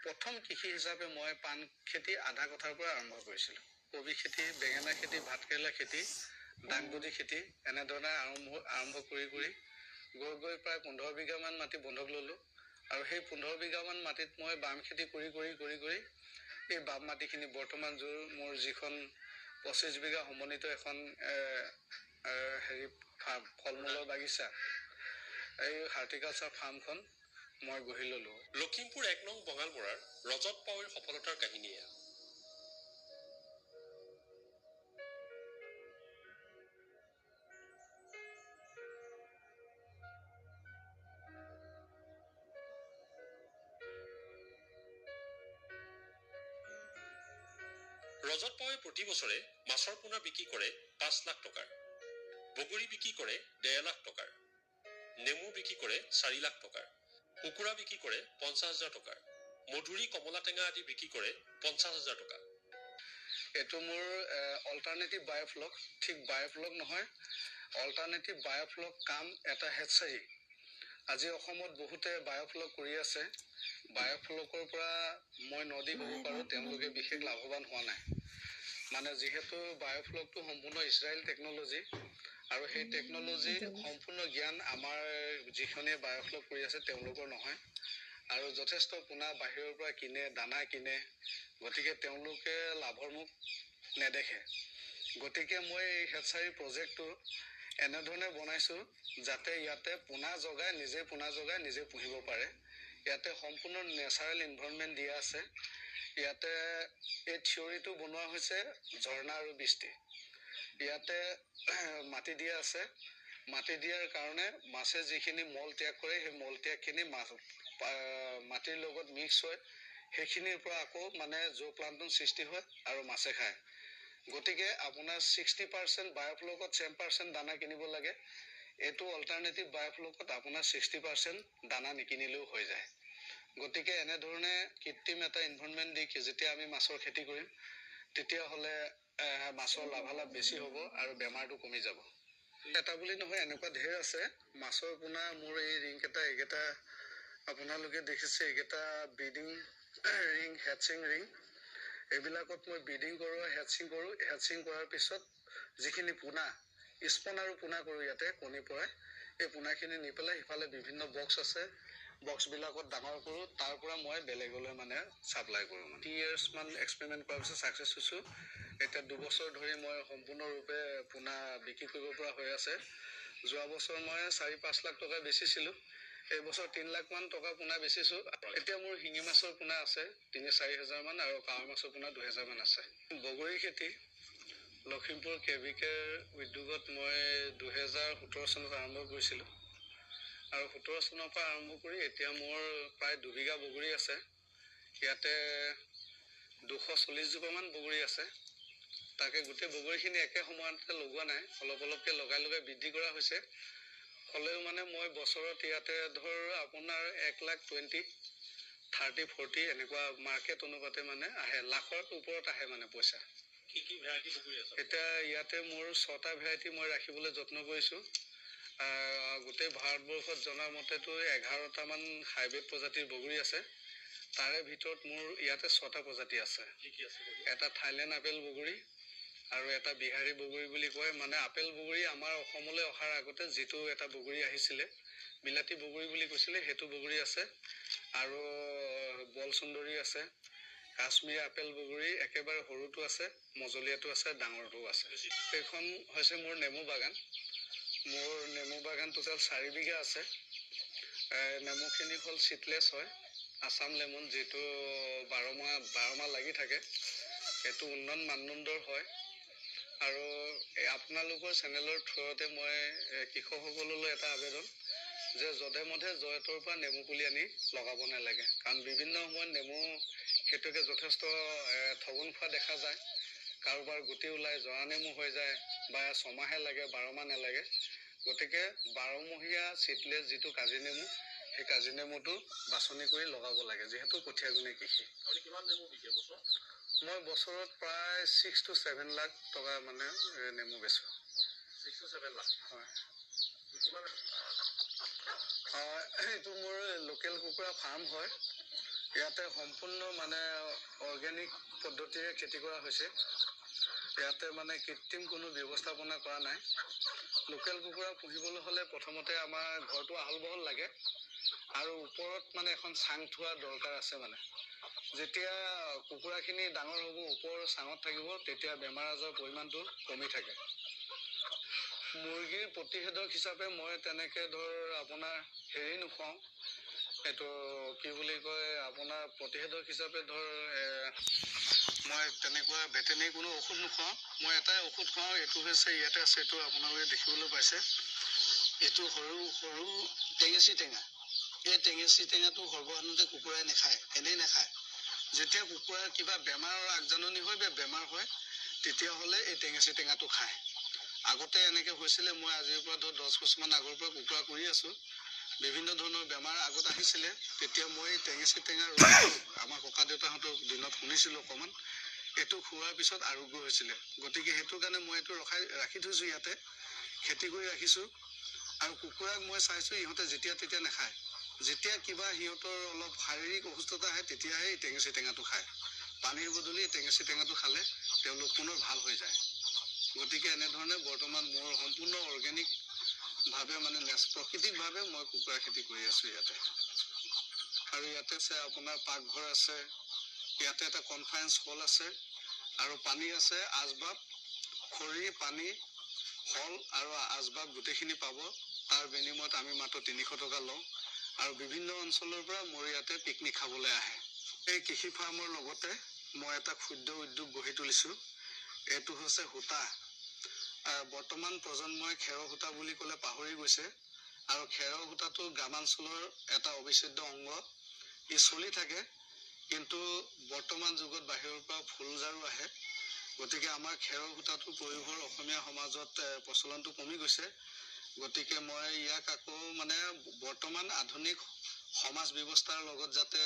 প্ৰথম কৃষি হিচাপে মই পাণ খেতি আধা কথাৰ পৰা আৰম্ভ কৰিছিলোঁ। কবি খেতি, বেঙেনা খেতি, ভাতকেৰেলা খেতি, দাংবডি খেতি এনেধৰণে আৰম্ভ কৰি কৰি গৈ গৈ প্ৰায় 15 বিঘামান মাটি বন্ধক ল'লোঁ। আৰু সেই 15 বিঘামান মাটিত মই বাম খেতি কৰি কৰি কৰি কৰি এই বাম মাটিখিনি বৰ্তমান মোৰ যিখন 25 বিঘা সমন্বিত এখন হেৰি ফাৰ্ম, ফল মূলৰ বাগিচা, এই হৰ্টিকালচাৰ ফাৰ্মখন মই গঢ়ি ল'লোঁ। লখিমপুৰ 1 নং বঙালমৰাৰ ৰজত পাৱৈৰ সফলতাৰ কাহিনী এয়া। ৰজত পাৱে প্ৰতি বছৰে মাছৰ পোনা বিক্ৰী কৰে 5 লাখ টকাৰ, বগৰী বিক্ৰী কৰে 1.5 লাখ টকাৰ, নেমু বিক্ৰী কৰে 4 লাখ টকাৰ, কুকুৰা বিক্ৰী কৰে 50 হাজাৰ টকাৰ, মধুৰি, কমলা টেঙা আদি বিক্ৰী কৰে 50 হাজাৰ টকা। এইটো মোৰ অল্টাৰনেটিভ বায়'ফ্লক, ঠিক বায়'ফ্লক নহয়, অল্টাৰনেটিভ বায়'ফ্লক কাম এটা হেডচাৰী। আজি অসমত বহুতে বায়'ফ্লক কৰি আছে। বায়'ফ্লকৰ পৰা মই নদী ক'ব পাৰোঁ তেওঁলোকে বিশেষ লাভৱান হোৱা নাই। মানে যিহেতু বায়'ফ্লকটো সম্পূৰ্ণ ইজৰাইল টেকন'লজি, আৰু সেই টেকন'লজি সম্পূৰ্ণ জ্ঞান আমাৰ যিখনে বায়'ফ্লক কৰি আছে তেওঁলোকৰ নহয়। আৰু যথেষ্ট পোনা বাহিৰৰ পৰা কিনে, দানা কিনে, গতিকে তেওঁলোকে লাভৰ মুখ নেদেখে। গতিকে মই এই হেডচাৰী প্ৰজেক্টটো এনেধৰণে বনাইছোঁ যাতে ইয়াতে পোনা জগাই, নিজে পোনা জগাই নিজে পুহিব পাৰে। ইয়াতে সম্পূৰ্ণ নেচাৰেল এনভাইৰনমেণ্ট দিয়া আছে। ইয়াতে এই থিয়ৰিটো বনোৱা হৈছে ঝৰ্ণা আৰু বৃষ্টি। ইয়াতে মাটি দিয়া আছে। মাটি দিয়াৰ কাৰণে মাছে যিখিনি মল ত্যাগ কৰে, সেই মল ত্যাগখিনি মাছ মাটিৰ লগত মিক্স হয়, সেইখিনিৰ পৰা আকৌ মানে জো প্লাংটন সৃষ্টি হয় আৰু মাছে খায়। গতিকে আপোনাৰ 60% বায়'ফ্লকত 10% দানা কিনিব লাগে। এইটো অল্টাৰনেটিভ বায়'ফ্লকত আপোনাৰ 60% দানা নিকিনিলেও হৈ যায়। গতিকে এনেধৰণে কৃত্ৰিম এটা এনভাইৰনমেণ্ট দি যেতিয়া আমি মাছৰ খেতি কৰিম, তেতিয়াহ'লে মাছৰ লাভালাভ বেছি হ'ব আৰু বেমাৰটো কমি যাব। এটা বুলি নহয়, এনেকুৱা ঢেৰ আছে মাছৰ পোনা। মোৰ এই ৰিংকেইটা, এইকেইটা আপোনালোকে দেখিছে, এইকেইটা ব্ৰিডিং ৰিং, হেটচিং ৰিং, এইবিলাকত মই ব্ৰিডিং কৰোঁ, হেটচিং কৰোঁ। হেটচিং কৰাৰ পিছত যিখিনি পোনা, স্পন আৰু পোনা কৰোঁ ইয়াতে কণীৰ পৰাই, এই পোনাখিনি নি পেলাই সিফালে বিভিন্ন বক্স আছে, বক্সবিলাকত ডাঙৰ কৰোঁ। তাৰ পৰা মই বেলেগলৈ মানে ছাপ্লাই কৰোঁ। মানে 3 ইয়াৰ্ছমান এক্সপেৰিমেণ্ট কৰাৰ পিছত ছাকচেছ হৈছোঁ। এতিয়া 2 বছৰ ধৰি মই সম্পূৰ্ণৰূপে পোনা বিক্ৰী কৰিব পৰা হৈ আছে। যোৱা বছৰ মই 4-5 লাখ টকা বেচিছিলোঁ, এইবছৰ 3 লাখমান টকা পোনা বেচিছোঁ। এতিয়া মোৰ শিঙি মাছৰ পোনা আছে 3-4 হাজাৰমান আৰু কাৱৈ মাছৰ পোনা 2 হাজাৰমান আছে। বগৰী খেতি লখিমপুৰ কে ভি কেৰ উদ্যোগত মই 2017 চনত আৰম্ভ কৰিছিলোঁ। আৰু 17 চনৰ পৰা আৰম্ভ কৰি এতিয়া মোৰ প্ৰায় 2 বিঘা বগৰী আছে। ইয়াতে 240 জোপামান বগৰী আছে। তাকে গোটেই বগৰীখিনি একে সময়তে লগোৱা নাই, অলপ অলপকৈ লগাই লগাই বৃদ্ধি কৰা হৈছে। হ'লেও মানে মই বছৰত ইয়াতে ধৰ আপোনাৰ 1 লাখ 20, 30, 40 এনেকুৱা মাৰ্কেট অনুপাতে মানে আহে, লাখৰ ওপৰত আহে মানে পইচা। কি কি ভেৰাইটি বগৰী আছে? এতিয়া ইয়াতে মোৰ 6টা ভেৰাইটি মই ৰাখিবলৈ যত্ন কৰিছোঁ। গোটেই ভাৰতবৰ্ষত জনা মতেতো 11টামান হাইব্ৰিড প্ৰজাতিৰ বগৰী আছে। তাৰে ভিতৰত মোৰ ইয়াতে 6টা প্ৰজাতি আছে। কি কি আছে? এটা থাইলেণ্ড আপেল বগৰী আৰু এটা বিহাৰী বগৰী বুলি কয়। মানে আপেল বগৰী আমাৰ অসমলৈ অহাৰ আগতে যিটো এটা বগৰী আহিছিলে, বিলাতী বগৰী বুলি কৈছিলে, সেইটো বগৰী আছে। আৰু বলসুন্দৰী আছে, কাশ্মীৰ আপেল বগৰী একেবাৰে সৰুটো আছে, মজলীয়াটো আছে, ডাঙৰটোও আছে। এইখন হৈছে মোৰ নেমু বাগান। মোৰ নেমু বাগান টোটেল 4 বিঘা আছে। নেমুখিনি হ'ল চিটলেছ হয়, আছাম লেমন, যিটো 12 মাহ লাগি থাকে, সেইটো উন্নত মানদণ্ডৰ হয়। আৰু এই আপোনালোকৰ চেনেলৰ থ্ৰুতে মই কৃষকসকললৈ এটা আবেদন যে যধে মধে জয়তৰ পৰা নেমু পুলি আনি লগাব নালাগে। কাৰণ বিভিন্ন সময়ত নেমু খেতিয়কে যথেষ্ট ঠগন খোৱা দেখা যায়। কাৰোবাৰ গুটি ওলাই জৰা নেমু হৈ যায়, বা ছমাহে লাগে, 12 মাহ নালাগে। গতিকে 12মহীয়া চিটলেছ যিটো কাজি নেমু, সেই কাজি নেমুটো বাছনি কৰি লগাব লাগে, যিহেতু কঠীয়া গুণে কৃষি। আপুনি কিমান নেমু বিকে বছৰত? মই বছৰত প্ৰায় 6 to 7 lakh টকা মানে নেমু বেচোঁ। 6 to 7 lakh? হয়। এইটো মোৰ লোকেল কুকুৰা ফাৰ্ম হয়। ইয়াতে সম্পূৰ্ণ মানে অৰ্গেনিক পদ্ধতিৰে খেতি কৰা হৈছে। ইয়াতে মানে কৃত্ৰিম কোনো ব্যৱস্থাপনা কৰা নাই। লোকেল কুকুৰা পুহিবলৈ হ'লে প্ৰথমতে আমাৰ ঘৰটো আহল বহল লাগে আৰু ওপৰত মানে এখন চাং থোৱা দৰকাৰ আছে। মানে যেতিয়া কুকুৰাখিনি ডাঙৰ হ'ব, ওপৰৰ চাঙত থাকিব, তেতিয়া বেমাৰ আজাৰৰ পৰিমাণটো কমি থাকে। মুৰ্গীৰ প্ৰতিষেধক হিচাপে মই তেনেকৈ ধৰ আপোনাৰ হেৰি নোখুৱাওঁ, এইটো কি বুলি কয়, আপোনাৰ প্ৰতিষেধক হিচাপে ধৰ মই তেনেকুৱা ভেটেনেৰী কোনো ঔষধ নোখুৱাওঁ। মই এটাই ঔষধ খুৱাওঁ, এইটো হৈছে ইয়াতে আছে, এইটো আপোনালোকে দেখিবলৈ পাইছে। এইটো সৰু সৰু টেঙেচি টেঙা। এই টেঙেচি টেঙাটো সৰ্বসাধাৰণতে কুকুৰাই নাখায়, এনেই নাখায়। যেতিয়া কুকুৰাৰ কিবা বেমাৰৰ আগজাননী হয় বা বেমাৰ হয়, তেতিয়াহ'লে এই টেঙেচি টেঙাটো খায়। আগতে এনেকৈ হৈছিলে, মই আজিৰ পৰা ধৰ 10 বছৰমান আগৰ পৰা কুকুৰা কৰি আছোঁ। বিভিন্ন ধৰণৰ বেমাৰ আগত আহিছিলে, তেতিয়া মই টেঙেচি টেঙাৰ আমাৰ ককা দেউতাহঁতৰ দিনত শুনিছিলোঁ অকণমান, এইটো খোৱাৰ পিছত আৰোগ্য হৈছিলে। গতিকে সেইটো কাৰণে মই এইটো ৰাখি থৈছোঁ, ইয়াতে খেতি কৰি ৰাখিছোঁ। আৰু কুকুৰাক মই চাইছোঁ, ইহঁতে যেতিয়া তেতিয়া নাখায়। যেতিয়া কিবা সিহঁতৰ অলপ শাৰীৰিক অসুস্থতা আহে, তেতিয়াহে এই টেঙেচি টেঙাটো খায়। পানীৰ বদলি এই টেঙেচি টেঙাটো খালে তেওঁলোক পুনৰ ভাল হৈ যায়। গতিকে এনেধৰণে বৰ্তমান মোৰ সম্পূৰ্ণ অৰ্গেনিক ভাৱে মানে প্ৰাকৃতিকভাৱে মই কুকুৰা খেতি কৰি আছোঁ ইয়াতে। আৰু ইয়াতে আছে আপোনাৰ পাকঘৰ আছে, ইয়াতে এটা কনফাৰেঞ্চ হল আছে, আৰু পানী আছে, আচবাব, খৰি, পানী, হল আৰু আচবাব গোটেইখিনি পাব। তাৰ বিনিময়ত আমি মাত্ৰ 300 টকা লওঁ। আৰু বিভিন্ন অঞ্চলৰ পৰা মোৰ ইয়াতে পিকনিক খাবলৈ আহে। এই কৃষি ফাৰ্মৰ লগতে মই এটা ক্ষুদ্ৰ উদ্যোগ গঢ়ি তুলিছোঁ। এইটো হৈছে সূতা। বৰ্তমান প্ৰজন্মই খেৰৰ সূতা বুলি ক'লে পাহৰি গৈছে। আৰু খেৰৰ সূতাটো গ্ৰামাঞ্চলৰ এটা অবিচ্ছেদ্য অংগ, ই চলি থাকে। কিন্তু বৰ্তমান যুগত বাহিৰৰ পৰা ফুলজাৰো আহে, গতিকে আমাৰ খেৰৰ সূতাটোৰ প্ৰয়োভৰ অসমীয়া সমাজত প্ৰচলনটো কমি গৈছে। গতিকে মই ইয়াক আকৌ মানে বৰ্তমান আধুনিক সমাজ ব্যৱস্থাৰ লগত যাতে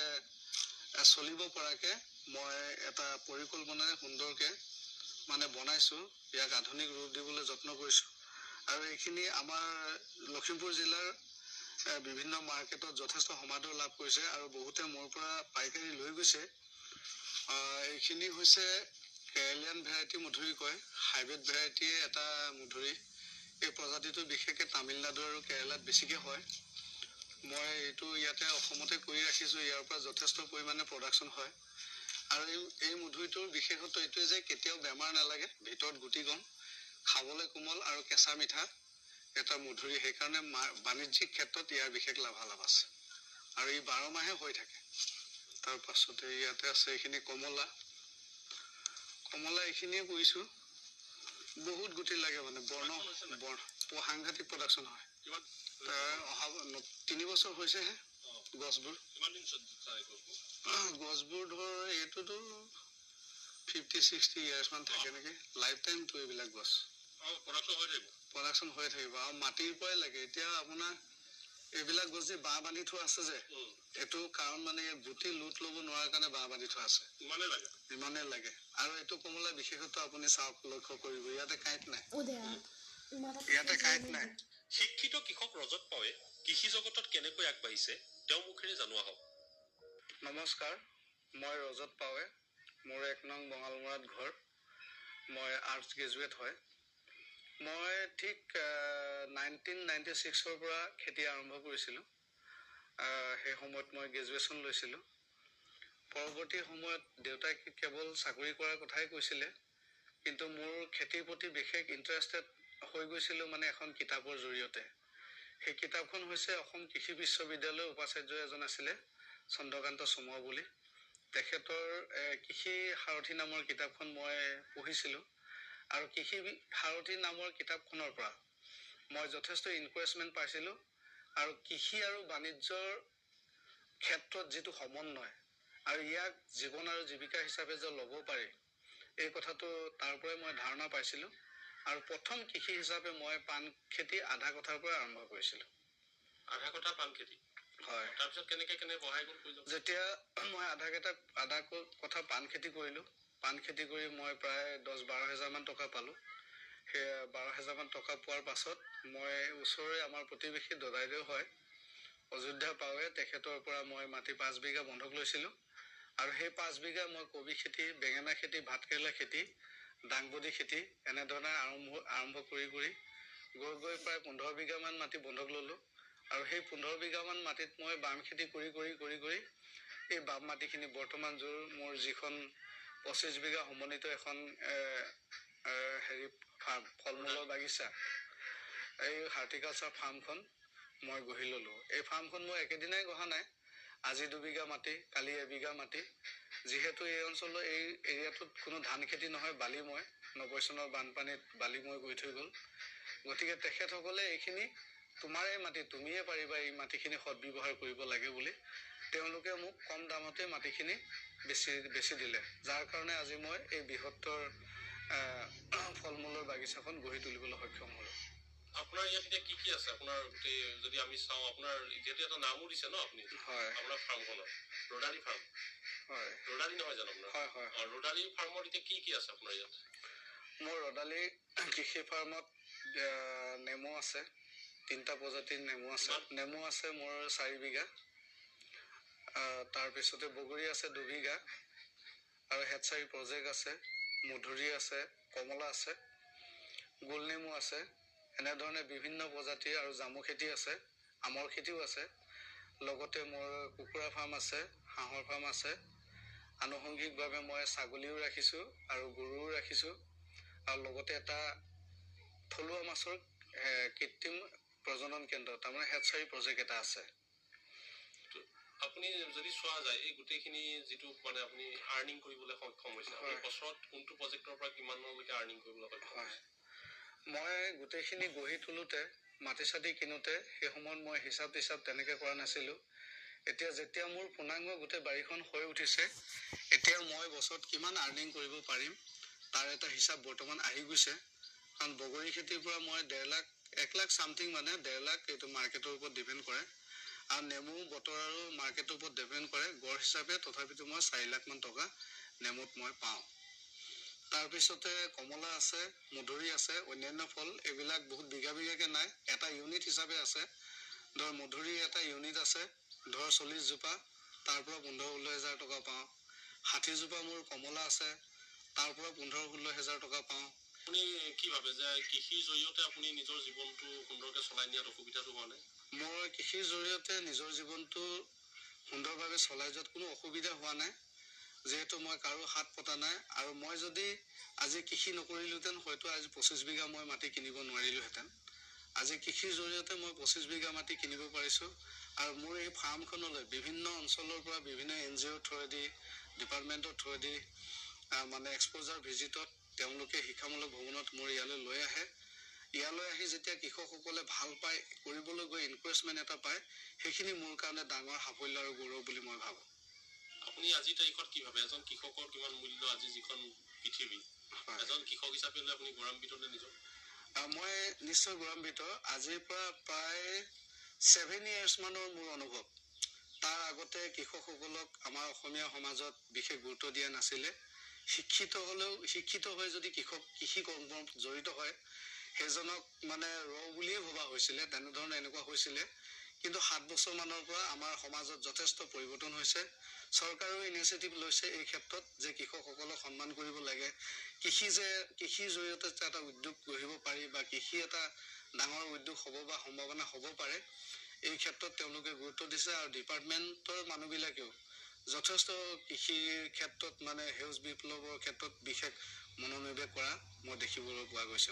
চলিব পৰাকৈ মই এটা পৰিকল্পনাৰে সুন্দৰকৈ মানে বনাইছোঁ, ইয়াক আধুনিক ৰূপ দিবলৈ যত্ন কৰিছোঁ। আৰু এইখিনি আমাৰ লখিমপুৰ জিলাৰ বিভিন্ন মাৰ্কেটত যথেষ্ট সমাদৰ লাভ কৰিছে আৰু বহুতে মোৰ পৰা পাইকাৰী লৈ গৈছে। এইখিনি হৈছে কেৰেলিয়ান ভেৰাইটি মধুৰি কয়, হাইব্ৰিড ভেৰাইটিয়ে এটা মধুৰি। এই প্ৰজাতিটো বিশেষকৈ তামিলনাডু আৰু কেৰেলাত বেছিকৈ হয়। মই এইটো ইয়াতে অসমতে কৰি ৰাখিছোঁ, ইয়াৰ পৰা যথেষ্ট পৰিমাণে প্ৰডাকশ্যন হয়। আৰু এই মধুৰিটোৰ বিশেষত্ব এইটোৱে যে কেতিয়াও বেমাৰ নালাগে, ভিতৰত গুটি কম, খাবলৈ কোমল আৰু কেঁচা মিঠা এটা মধুৰি। সেইকাৰণে বাণিজ্যিক ক্ষেত্ৰত ইয়াৰ বিশেষ লাভালাভ আছে আৰু ই 12 মাহে হৈ থাকে। তাৰ পাছতে ইয়াতে আছে এইখিনি কমলা। কমলা এইখিনিয়ে কৰিছোঁ, বহুত গুটি লাগে, মানে বৰ্ণ সাংঘাতিক প্ৰডাকশ্যন হয়। অহা 3 বছৰ হৈছেহে গছবোৰ। গছবোৰ ধৰ এইটোতো 50-60 ইয়াৰ্ছ মান থাকে নেকি, লাইফ টাইমটো এইবিলাক গছ প্ৰডাকশ্যন হৈ থাকিব। আৰু মাটিৰ পৰাই লাগে। এতিয়া আপোনাৰ এইবিলাক গছ যে বাঁহ বান্ধি থোৱা আছে যে, এইটো কাৰণ মানে ইয়াত গুটি লোট ল'ব নোৱাৰাৰ কাৰণে বাঁহ বান্ধি থোৱা আছে, ইমানেই লাগে। আৰু এইটো কমলা বিশেষত্ব আপুনি চাওক, লক্ষ্য কৰিব, ইয়াতে কাঁইট নাই, ইয়াতে কাঁইট নাই। শিক্ষিত কৃষক ৰজত পাৱে কৃষি জগতত কেনেকৈ আগবাঢ়িছে তেওঁৰ মুখেৰে জানোৱা হওক। নমস্কাৰ, মই ৰজত পাৱে, মোৰ 1 নং বঙালমৰাত ঘৰ। মই আৰ্টছ গ্ৰেজুৱেট হয়। মই ঠিক 1996ৰ পৰা খেতি আৰম্ভ কৰিছিলোঁ। সেই সময়ত মই গ্ৰেজুৱেশ্যন লৈছিলোঁ। পৰৱৰ্তী সময়ত দেউতাই কেৱল চাকৰি কৰাৰ কথাই কৈছিলে, কিন্তু মোৰ খেতিৰ প্ৰতি বিশেষ ইণ্টাৰেষ্টেড হৈ গৈছিলোঁ মানে এখন কিতাপৰ জৰিয়তে। সেই কিতাপখন হৈছে অসম কৃষি বিশ্ববিদ্যালয়ৰ উপাচাৰ্য এজন আছিলে চন্দ্ৰকান্ত চমুৱা বুলি, তেখেতৰ কৃষি সাৰথি নামৰ কিতাপখন মই পঢ়িছিলোঁ। আৰু কৃষি সাৰথি নামৰ কিতাপখনৰ পৰা মই যথেষ্ট এনকাৰেজমেণ্ট পাইছিলোঁ। আৰু কৃষি আৰু বাণিজ্যৰ ক্ষেত্ৰত যিটো সমন্বয় আৰু ইয়াক জীৱন আৰু জীৱিকা হিচাপে যে ল'ব পাৰি, এই কথাটো তাৰ পৰাই মই ধাৰণা পাইছিলোঁ। আৰু প্ৰথম কৃষি হিচাপে মই পাণ খেতি আধা কঠাৰ পৰা আৰম্ভ কৰিছিলোঁ। আধা কঠা পাণ খেতি? হয়। তাৰপিছত কেনেকে কেনে বঢ়াই গ'ল কৈ যাওক। যেতিয়া মই আধা কঠা পাণ খেতি কৰিলোঁ, পাণ খেতি কৰি মই প্ৰায় 10-12 হেজাৰমান টকা পালোঁ। সেই 12 হেজাৰমান টকা পোৱাৰ পাছত মই ওচৰৰে আমাৰ প্ৰতিবেশী দদাইদেউ হয়, অযোধ্যা পাৱে, তেখেতৰ পৰা মই মাটি 5 বিঘা বন্ধক লৈছিলোঁ। আৰু সেই 5 বিঘা মই কবি খেতি, বেঙেনা খেতি, ভাতকেৰেলা খেতি, দাংবডি খেতি এনেধৰণে আৰম্ভ কৰি কৰি গৈ গৈ প্ৰায় 15 বিঘামান মাটি বন্ধক ল'লোঁ। আৰু সেই 15 বিঘামান মাটিত মই বাম খেতি কৰি কৰি কৰি কৰি এই বাম মাটিখিনি বৰ্তমান যোৰ মোৰ যিখন 25 বিঘা সমন্বিত এখন হেৰি ফাৰ্ম, ফল মূলৰ বাগিচা, এই হৰ্টিকালচাৰ ফাৰ্মখন মই গঢ়ি ল'লোঁ। এই ফাৰ্মখন মই একেদিনাই গঢ়া নাই, আজি 2 বিঘা মাটি, কালি 1 বিঘা মাটি। যিহেতু এই অঞ্চলৰ এই এৰিয়াটোত কোনো ধান খেতি নহয়, বালিময়, 90 চনৰ বানপানীত বালিময় গৈ থৈ গ'ল। গতিকে তেখেতসকলে এইখিনি তোমাৰে মাটি, তুমিয়ে পাৰিবা এই মাটিখিনি সদ্ব্যৱহাৰ কৰিব লাগে বুলি তেওঁলোকে মোক কম দামতে মাটিখিনি বেচি দিলে, যাৰ কাৰণে আজি মই এই বৃহত্তৰ ফল মূলৰ বাগিচাখন গঢ়ি তুলিবলৈ সক্ষম হ'লোঁ। আপোনাৰ ইয়াত এতিয়া কি কি আছে? আপোনাৰ গোটেই যদি আমি চাওঁ, আপোনাৰ যিহেতু এটা নামো দিছে ন আপুনি? হয়। আপোনাৰ ফাৰ্মখনৰ ৰ'দালি ফাৰ্ম। হয়। ৰ'দালি নহয় জানো আপোনাৰ? হয়, হয়। ৰ'দালি ফাৰ্মত এতিয়া কি কি আছে আপোনাৰ ইয়াত? মোৰ ৰ'দালি কৃষি ফাৰ্মত নেমু আছে, 3টা প্ৰজাতিৰ নেমু আছে। নেমু আছে মোৰ 4 বিঘা, তাৰপিছতে বগৰী আছে 2 বিঘা, আৰু হেডচাৰী প্ৰজেক্ট আছে, মধুৰি আছে, কমলা আছে, গোল নেমু আছে, এনেধৰণে বিভিন্ন প্ৰজাতিৰ আৰু জামু খেতি আছে, আমৰ খেতিও আছে। লগতে মোৰ কুকুৰা ফাৰ্ম আছে, হাঁহৰ ফাৰ্ম আছে। আনুষংগিকভাৱে মই ছাগলীও ৰাখিছোঁ আৰু গৰুও ৰাখিছোঁ, আৰু লগতে এটা থলুৱা মাছৰ কৃত্ৰিম প্ৰজনন কেন্দ্ৰ, তাৰমানে হেডচাৰী প্ৰজেক্ট এটা আছে। আপুনি যদি চোৱা যায় এই গোটেইখিনি যিটো মানে আপুনি আৰ্নিং কৰিবলৈ সক্ষম হৈছে, আপুনি বছৰত কোনটো প্ৰজেক্টৰ পৰা কিমানলৈকে আৰ্নিং কৰিবলৈ সক্ষম হৈছে? মই গোটেইখিনি গঢ়ি তোলোঁতে, মাটি চাটি কিনোতে সেই সময়ত মই হিচাপ টিচাপ তেনেকৈ কৰা নাছিলোঁ। এতিয়া যেতিয়া মোৰ পূৰ্ণাংগ গোটেই বাৰীখন হৈ উঠিছে, এতিয়া মই বছৰত কিমান আৰ্নিং কৰিব পাৰিম তাৰ এটা হিচাপ বৰ্তমান আহি গৈছে। কাৰণ বগৰী খেতিৰ পৰা মই 1.5 লাখ, 1 লাখ চামথিং, মানে 1.5 লাখ এইটো মাৰ্কেটৰ ওপৰত ডিপেণ্ড কৰে, আৰু নেমু বতৰ আৰু মাৰ্কেটৰ ওপৰত ডিপেণ্ড কৰে। গড় হিচাপে তথাপিতো মই 4 লাখমান টকা নেমুত মই পাওঁ। তাৰপিছতে কমলা আছে, মধুৰি আছে, অন্যান্য ফল এইবিলাক বহুত বিঘা বিঘাকৈ নাই, এটা ইউনিট হিচাপে আছে। ধৰ মধুৰি এটা ইউনিট আছে, ধৰ 40 জোপা, তাৰ পৰা 15-16 হাজাৰ টকা পাওঁ। 60 জোপা মোৰ কমলা আছে, তাৰ পৰা 15-16 হাজাৰ টকা পাওঁ। আপুনি কি ভাবে যে কৃষিৰ জৰিয়তে আপুনি নিজৰ জীৱনটো সুন্দৰকৈ চলাই নিয়াত অসুবিধাটো হোৱা নাই? মই কৃষিৰ জৰিয়তে নিজৰ জীৱনটো সুন্দৰভাৱে চলাই যোৱাত কোনো অসুবিধা হোৱা নাই, যিহেতু মই কাৰো হাত পতা নাই। আৰু মই যদি আজি কৃষি নকৰিলোহেঁতেন, হয়তো আজি 25 বিঘা মই মাটি কিনিব নোৱাৰিলোহেঁতেন। আজি কৃষিৰ জৰিয়তে মই 25 বিঘা মাটি কিনিব পাৰিছোঁ। আৰু মোৰ এই ফাৰ্মখনলৈ বিভিন্ন অঞ্চলৰ পৰা বিভিন্ন এন জি অ'ৰ থ্ৰুৱেদি, ডিপাৰ্টমেণ্টৰ থ্ৰুৱেদি, মানে এক্সপ'জাৰ ভিজিটত তেওঁলোকে শিক্ষামূলক ভ্ৰমণত মোৰ ইয়ালৈ লৈ আহে। ইয়ালৈ আহি যেতিয়া কৃষকসকলে ভাল পায়, কৰিবলৈ গৈ এনকাৰেজমেণ্ট এটা পায়, সেইখিনি মোৰ কাৰণে ডাঙৰ সাফল্য আৰু গৌৰৱ বুলি মই ভাবোঁ। আপুনি আজিৰ তাৰিখত কি ভাবে এজন কৃষকৰ কিমান মূল্য আজি যিখন পৃথিৱী, এজন কৃষক হিচাপে লৈ আপুনি গৌৰৱান্বিত নে নিজৰ? মই নিশ্চয় গৌৰৱান্বিত। আজিৰ পৰা প্ৰায় 7 ইয়াৰ্ছ মানৰ মোৰ অনুভৱ। তাৰ আগতে কৃষকসকলক আমাৰ অসমীয়া সমাজত বিশেষ গুৰুত্ব দিয়া নাছিলে। শিক্ষিত হ'লেও, শিক্ষিত হৈ যদি কৃষক কৃষি কৰ্মত জড়িত হয়, সেইজনক মানে ৰ বুলিয়ে ভবা হৈছিলে, তেনেধৰণে এনেকুৱা হৈছিলে। কিন্তু 7 বছৰমানৰ পৰা আমাৰ সমাজত যথেষ্ট পৰিৱৰ্তন হৈছে। চৰকাৰেও ইনিচিয়েটিভ লৈছে এই ক্ষেত্ৰত যে কৃষকসকলক সন্মান কৰিব লাগে, কৃষিৰ জৰিয়তে যে এটা উদ্যোগ গঢ়িব পাৰি বা কৃষি এটা ডাঙৰ উদ্যোগ হ'ব বা সম্ভাৱনা হ'ব পাৰে, এই ক্ষেত্ৰত তেওঁলোকে গুৰুত্ব দিছে। আৰু ডিপাৰ্টমেণ্টৰ মানুহবিলাকেও যথেষ্ট কৃষিৰ ক্ষেত্ৰত মানে সেউজ বিপ্লৱৰ ক্ষেত্ৰত বিশেষ মনোনিৱেশ কৰা মই দেখিবলৈ পোৱা গৈছে।